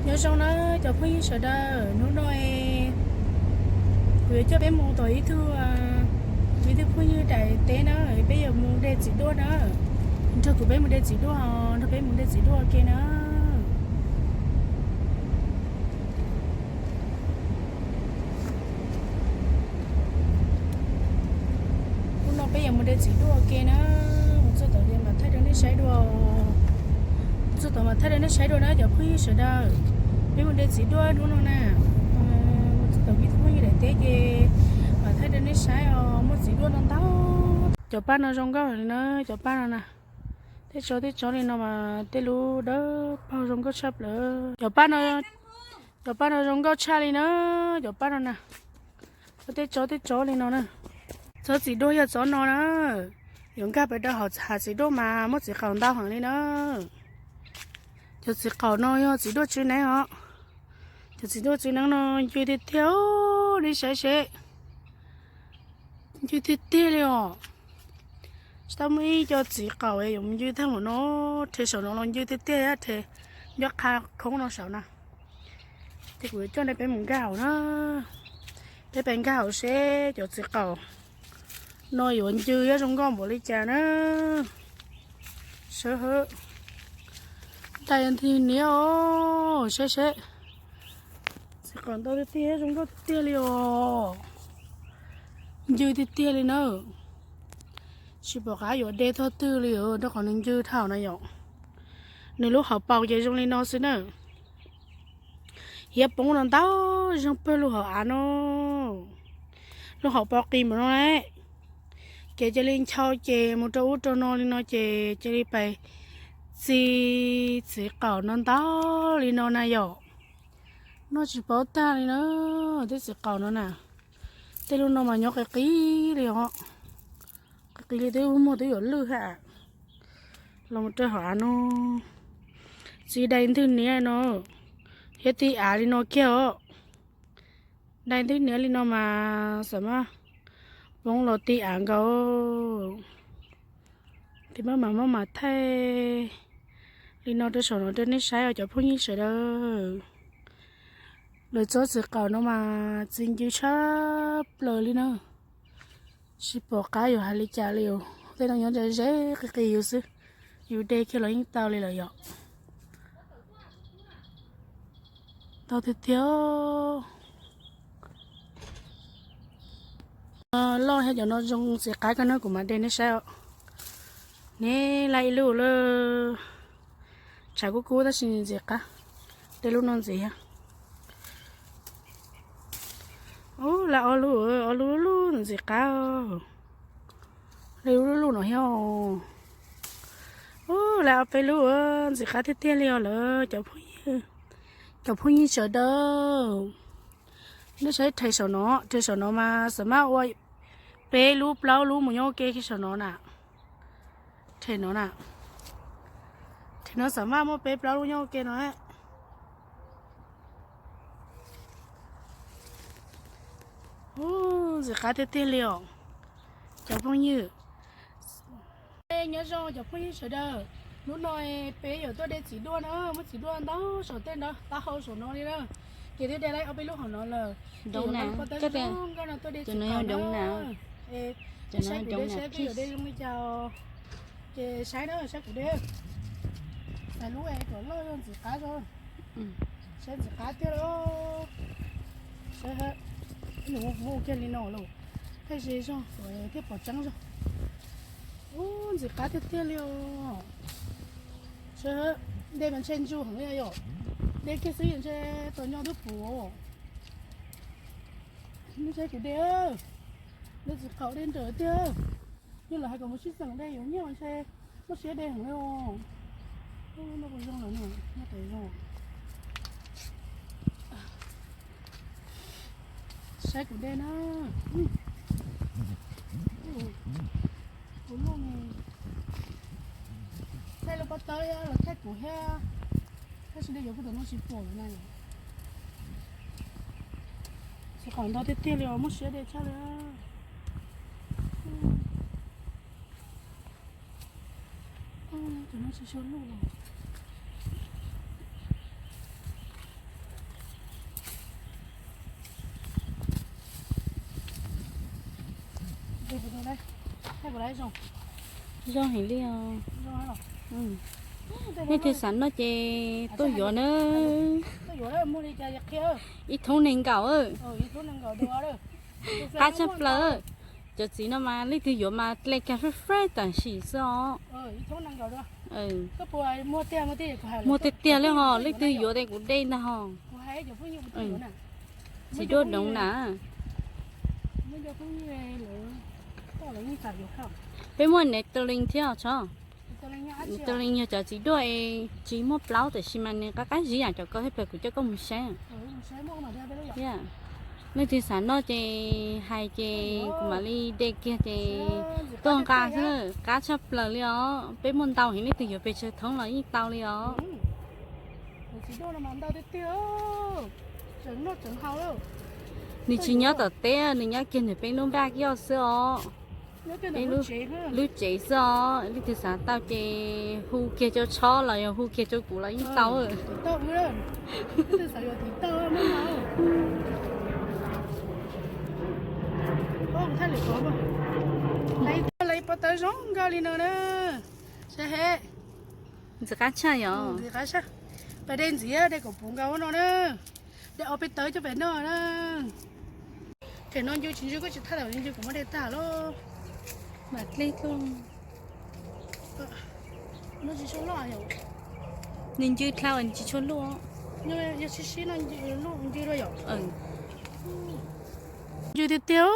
Nyob zoo na cov phooj ywg sawv daws, hnub no kuv yuav coj peb mus tom ib tug, ib tug phooj ywg daim teb na, peb yuav mus de txiv duaj na. Nrog kuv peb mus de txiv duaj, nrog peb mus de txiv duaj ua ke na. Hnub no peb yuav mus de txiv duaj ua ke na, mus txog tom mam thaij rau nej saib dua. Mus txog tom mam thaij rau nej saib dua na cov phooj ywg sawv daws. Peb mus de txiv duaj hnub no na, mus txog tom ib tug phooj ywg daim teb ces mam thaij rau nej saib os, muaj txiv duaj no ntau. Cov paj no zoo nkauj li na, cov paj no na. Tej tsob tej tsob li no mas tej lub dawb paug zoo nkauj tshaj plaws. Cov paj no, cov paj no zoo nkauj tshaj li na, cov paj no na. Tej tsob tej tsob li no na. Tsob txiv duaj yog tsob no na, yuav nkag pem rau hauv hav txiv duaj mas muaj txiv qaum ntau heev li na. Cov txiv qaum no yog txiv duaj tswv neeb os. Cov txiv duaj tswv neeb no ncw tiag tiag, nej saib seb. Ncw tiag tiag li os. Tsis tau muaj ib co txiv qaum yuav ncw tag npaum no, rhe saum no los ncw tiag tiag, rhe nyob qha khoob no saum na. Ces kuv yuav coj nej peb mus nkag hauv na. Peb peb nkag hauv seb cov txiv qaum no yuav ncw thiab zoo nkauj npaum li cas na. Sawv hawb. Dai ntwg niab os, seb seb. Txiv qaum ntau tiag tiag, zoo nkauj tiag tiag li os. Ncw tiag tiag li na. Tsis pom qab yuav de tog twg li os, rau qhov nws ncw dhau na yom. Nws lub hauv paus ces zoo li no xwb na. Hiab poob no ntau, zoo pawg lug hauv av no. Lub hauv paus qis npaum no lawm. Ces cia li ncho ces mus rau ub rau no li no ces cia li pais txi txiv qaum no ntau li no na yom. Noj tsis paub tag li na, tej txiv qaum no na. Tej lub no mas nyob qis qis li os. Qis qis li twb muag twb yuav lwj ha. Los mus rau hauv av no, txiv dai ntwg niab no, thiab ti av li no kiag os. Dai ntwg niab li no mas xam maj poob los ti av nkaus. Tis maj mam maj mam thaij li no rau saum no rau nej saib os cov phooj ywg sawv daws. Lawv tsob txiv qaum no mas txi ncw tshaj plaws li na. Tsis pom qab yuav hais li cas li os, tej no nyob ze ze qis qis yus xwb, yus de kiag los yeej tau li lawm yom. Tau tiag tiag. Loj thiab cov no zoo ntxim qab kawg na, kuv mam de nej saib os. Neb la ib lub lawm, tshav kub kub tab sis ntxim qab. De lub no ntxim thiab. Ub, la ob lub, ob lub lub ntxim qab. La lub lub no thiab. Ub, la ob peb lub ntxim qab tiag tiag li os lawm cov phooj ywg, cov phooj ywg sawv daws. Nej saib rhe saum no, rhe saum no mas xam maj ua peb lub plaub lub mus nyob ua ke kiag saum no na. Rhe no na, rhe no xam maj muaj peb plaub lub nyob ua ke no. Ub, ntxim qab tiag tiag li os cov phooj ywg. Nyob zoo cov phooj ywg sawv daws, hnub no peb yuav tuaj de txiv duaj na, muaj txiv duaj ntau saum tej no, taub hau saum no li na. Ces twb de tau ob peb lub hauv no lawm. Ces yuav nqa lub pob tawb zoo nkauj no tuaj de txiv duaj na. Es nej saib kuv de seb peb yuav de zoo li cas. Ces saib na, saib kuv de. Xaiv lub es kom loj ntxim qab zoo. Saib ntxim qab tiag lauj. Saib, nws ua kiag li no lauj. Thaij ze zog thiaj pom tseeb zog. Ub, ntxim qab tiag tiag li os. Saib, de mas ntshe ntsu heev li yom. De kiag xwb ntshe tos nyo twb puv. Nej saib kuv de, de txiv qaum de nrawm tiag. Yog lawv hais kom mus sib xeem de yuav nyiaj mas ntshe muaj siab de heev li os. Noj zoo lawm, noj tes zoo. Saib kuv de na. Kuv luj, thaij lub pob tawb los thaij kuv thiab. Tab sis de yuav kuv tus no tsis pom lawm na. Txiv qaum ntau tiag tiag li os, muaj siab de tshaj li. Tus no tsis xyuas luj los. Zoo heev li os. Nej twg xav noj ces tuaj yuav na. Ib thoob nees nkaum. Qab tshaj plaws. Cov txiv no mas leej twg yuav mas hle kiag fraj fraj tam sim xwb os. Muag tiag tiag li hos, leej twg yuav ces kuv de ntag hos. Txiv duaj doov na. Peb muaj Netalee thiab os. Netalee yog cov txiv duaj es tsis muaj plaub tab sis mas nws qab qab zib yam cov ko thiab, kuv coj koj mus saib. Leej twg xav noj ces hais ces kuv mam li de kiag ces tuaj nqa xwb, qab tshaj plaws li os. Peb muaj ntau heev, leej twg yuav pes tsawg thoob los yeej tau li os. Nws tsis nyob tom teb, nws nyob kiag ntawm peb lub npaj yoj xwb os. Peb lub tsev xwb os, leej twg xav tau ces hu kiag rau Tshob los yog hu kiag rau kuv los yeej tau. Lawv pob tawb zoo nkauj li no na. Saib he, ntxim qab tshaj yom. Pas de ntxiv, de kom puv nkaus no na. De ob peb tawb coj pem noj na. Them no ncu tsis ncu koj tsis thaj tawm ncu kuv muab de tag lauj. Mam dlej tuaj. Nws ncw dlhau nws tsis tshua luj. Yog sib sib no luj ncw dua yom. Ncw tiag tiag,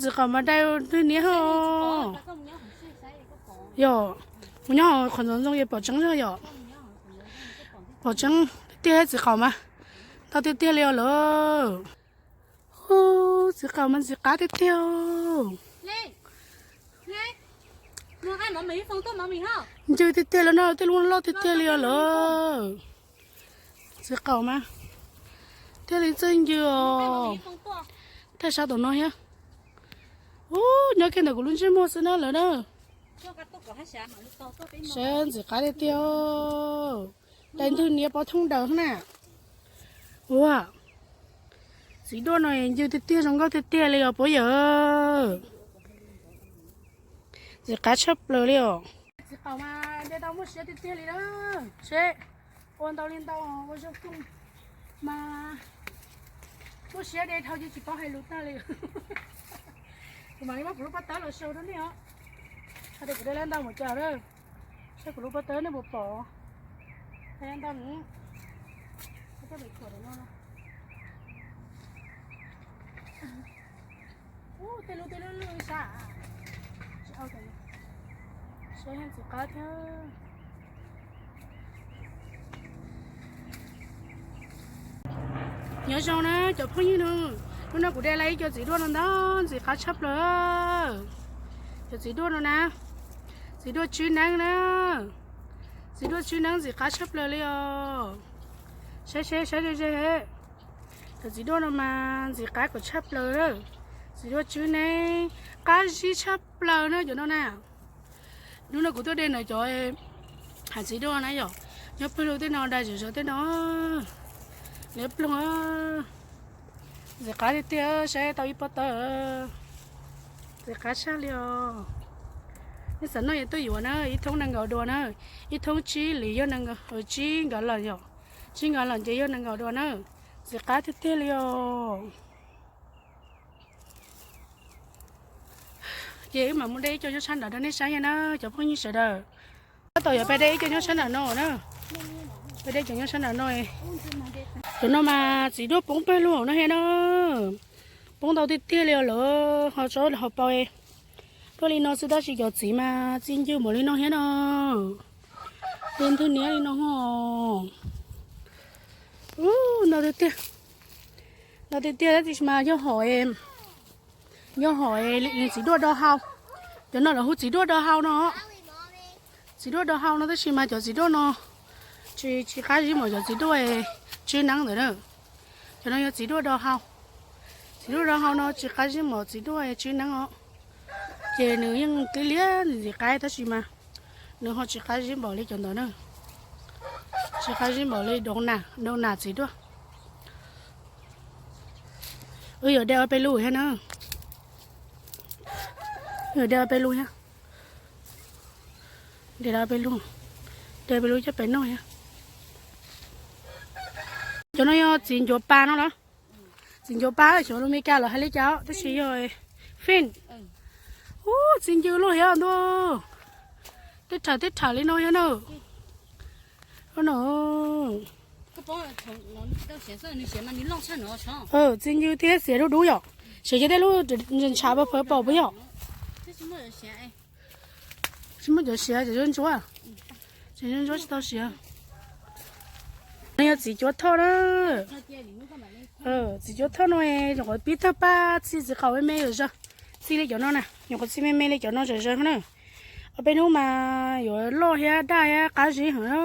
txiv qaum mas dai twg niab ho. Yog, mus nyob qhov ntxoov ntxoo es pom tseeb zog yom. Pom tseeb tiag tiag txiv qaum mas ntau tiag tiag li os lawm. Txiv qaum mas ntxim qab tiag tiag. Ncw tiag tiag li no, tej lub loj tiag tiag li os lawm. Txiv qaum mas thiaj li txawj ncw os. Tej sab tom no thiab. Ub, nyob kiag ntawm kuv lub ntsej muag xwb na lawm na. Saib ntxim qab tiag tiag. Dai ntwg niab pob thooj daws na. Ua, txiv duaj no ncw tiag tiag zoo nkauj tiag tiag li os puab yawm. Ntxim qab tshaj plaws li os. Txiv qaum mas de tau muaj siab tiag tiag li na. Seb, ua ntau li ntau ua zoo kawg mas muaj siab de dhau ces tsis paub hais lus tag li. Kuv mam li muab kuv lub pob tawb los sau rau nej os. Hais tias kuv de lab ntau mus cas lawm. Saib kuv lub pob tawb nej puas pom. Hais ntau nws, koj pem khuam no. Ub, tej lub tej lub lub sab. Tsis au, saib ntxim qab thiab. Nyob zoo na cov phooj ywg na, hnub no kuv de lawm ib co txiv duaj no ntag, ntxim qab tshaj plaws. Cov txiv duaj no na, txiv duaj tswb neeb na, txiv duaj tswb neeb ntxim qab tshaj plaws li os. Saib seb saib ze ze, cov txiv duaj no mas ntxim qab kom tshaj plaws. Txiv duaj tswb neeb qab zib tshaj plaws na cov no na. Hnub no kuv tuaj de ntawm cov hav txiv duaj na yom, nyob pawg lug tej no, dag zom zaws tej no. Lawv ploog, ntxim qab tiag tiag, saib tau ib pob tawb, ntxim qab tshaj li os. Nej xav noj es tuaj yuav na, ib thoob nees nkaum duas na, ib thoob tsib hlis yog nees nkaum, tsib nkaum los yom, tsib nkaum los ces yog nees nkaum duas na, ntxim qab tiag tiag li os. Ces wb mam mus de ib co nyob sab nram rau nej saib na cov phooj ywg sawv daws. Tab tom yuav pais de ib co nyob sab nram no na, pais de cov nyob sab nram no. Cov no mas txiv duaj poob pawg lug no thiab na, poob ntau tiag tiag li os lawm, ho tsob ho pau tuaj li no xwb tab sis cov txiv mas txi ncw npaum li no thiab no, txi ntwg niab li no ho. Ntau tiag tiag, ntau tiag tiag tab sis mas yog hom, yog hom txiv duaj do hau, cov no lawv hu txiv duaj do hau no. Txiv duaj do hau no tab sis mas cov txiv duaj no tsis, tsis qab zib npaum cov txiv duaj tswb neeb ntawd na. Cov no yog txiv duaj do hau. Txiv duaj do hau no tsis qab zib npaum txiv duaj tswb neeb os. Ces nws yeej tib liab ntxim qab tab sis mas nws ho tsis qab zib npaum li cov ntawd na. Tsis qab zib npaum li doov nas, doov nas txiv duaj. Wb yuav de ob peb lub thiab na. De peb lub thiab. De peb lub, de peb lub coj pem noj thiab. Cov no yog txiv ncuav pas no los? Txiv ncuav pas, xyov lus Meskas lawv hais li cas tab sis yog fin. Ub, txiv ncw luaj thiab ntuj. Tej rhawv tej rhawv li no thiab na. No, txiv ncw thiab xiav dub dub yom. Siav cov tej lub ntshav ntshav pawg pawg puas yog? Tsis muaj cov siav, cov ntsuab ntsuab, cov ntsuab ntsuab tsis tau siav. No yog txiv cuav thoj na. Txiv cuav thoj no nyuam qhuav pib tawg paj txi txiv qaum me me zom zaws, txi li cov no na, nyuam qhuav txi me me li cov no zom zaws na. Ob peb hnub mas yuav loj thiab daj thiab qab zib heev na.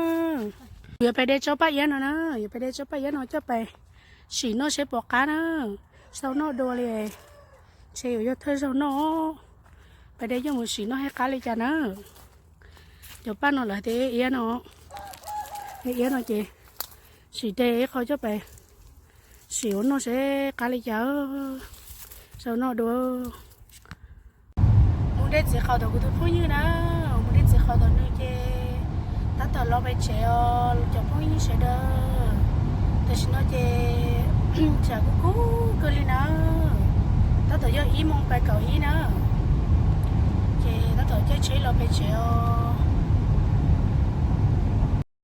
Yuav pais de tsob paj iab no na, yuav pais de tsob paj iab no coj pais sim noj seb puas qab na. Tsis tau noj dua li, ntshe yuav yog thawj zaug noj. Pais de coj mus sim noj seb qab li cas na. Cov paj no lawv tias iab no, iab no ces sim de ib qho coj pais sim ua noj seb qab li cas. Tsis tau noj dua. Mus de txiv qaum tom kuv tus phooj ywg na, mus de txiv qaum tom nws ces tab tom los pem tsev os cov phooj ywg sawv daws. Tam sim no ces tshav kub kub kawg li na, tab tom yog ib moos pais kaum ib na, ces tab tom caij tsheb los pem tsev os.